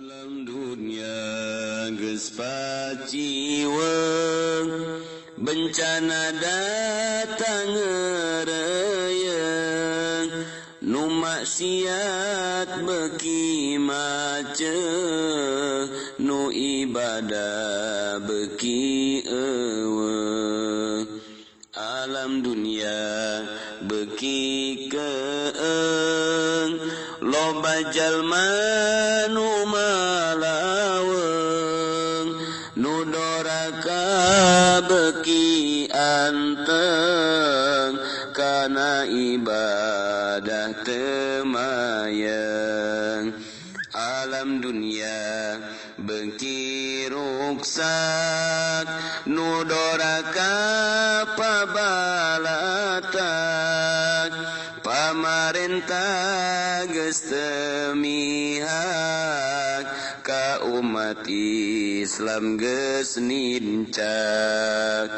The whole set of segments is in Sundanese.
Alam dunia geus paciweng, bencana datang ngereyeng, nu maksiat beuki macet, nu ibadah beuki eueuh. Alam dunia beuki keeng, loba jalma nu malaweng, nu doraka beuki anteng, kana ibadah teu mayeng. Alam dunia beuki ruksak, nu doraka pabalatak, pamarentah geus teu mihak, ka umat Islam geus nincak.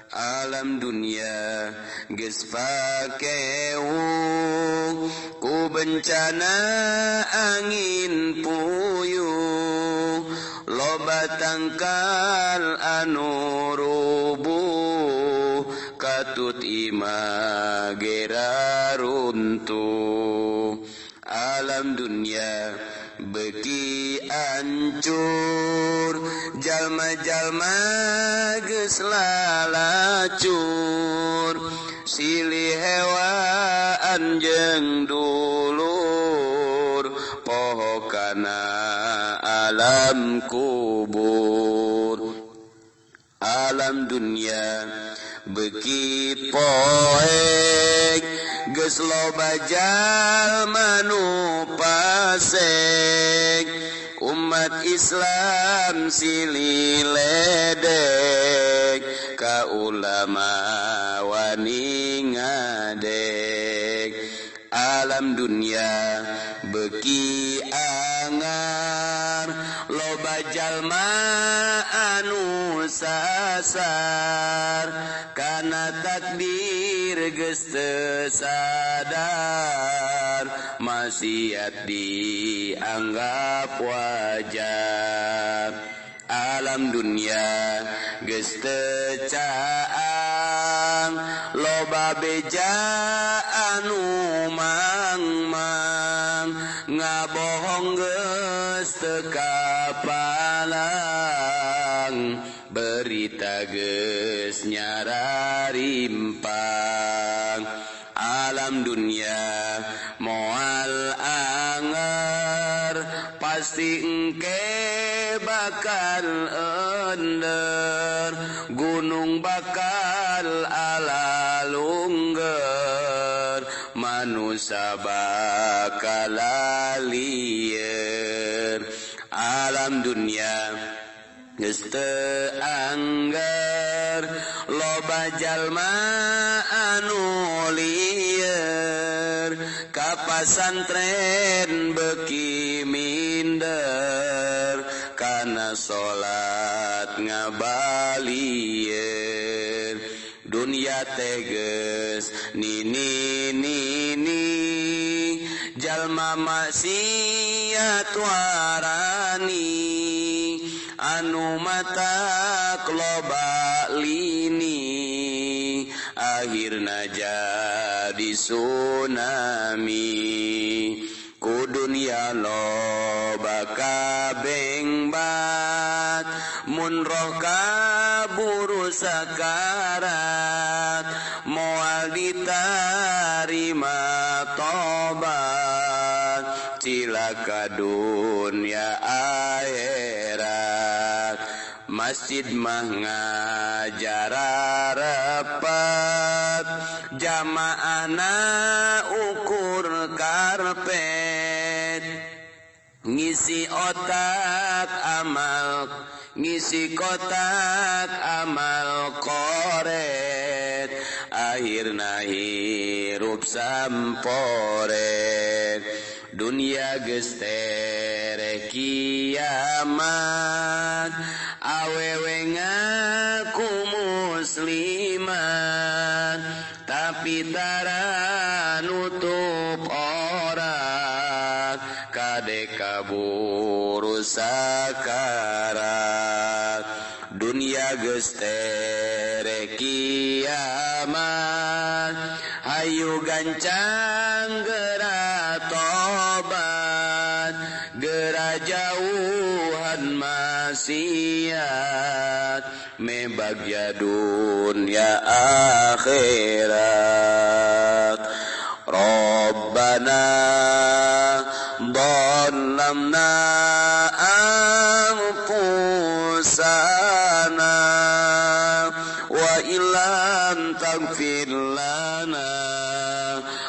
Alam dunia geus pakewu, ku bencana angin puyuh, loba tangkal anu rubuh, katut imah gera runtuh. Alam dunia beuki ancur, jalma-jalma geus lalacur, silih hewaan jeung dulur, poho kana alam kubur. Alam dunia beuki poek, geus loba jalma nu pasek, umat Islam silih ledek, ka ulama wani ngadek. Alam dunia beuki angar, loba jalma anu sasar, kana takdir geus teu sadar, maksiat dianggap wajar. Alam dunia geus teu caang, loba beja anu mangmang, ngabohong geus teu kapalang, berita geus nyararimpang. Alam dunia moal anger, pasti engke bakal ender, gunung bakal ala lungger, manusia bakal lieur. Alam dunia geus teu angger, loba jalma anu lieur, ka pasantren beuki minder, kana salat ngabalieun. Dunia teh geus nini nini, jalma maksiat warani, anu matak loba lini, akhirna jadi tsunami. Ku dunia loba kabengbat, mun roh kaburu sakarat, moal ditarima tobat, cilaka dunia akhirat. Masjid mah ngajar repet, jamaahna ukur karpet, ngisi otak amal, ngisi kotak amal koret, akhirna hirup samporet. Dunia geus tereh kiamat, awewe ngaku muslimat, tapi tara nutup aurat, kade kaburu. Dunia geus tereh kiamat. Hayu gancang geura tobat, geura jauhan maksiat, me bagya dunia akhirat. Rabbana dhalamna anfusana wa illam taghfir lana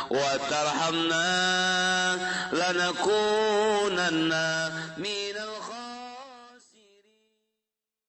wa tarhamna lanakunanna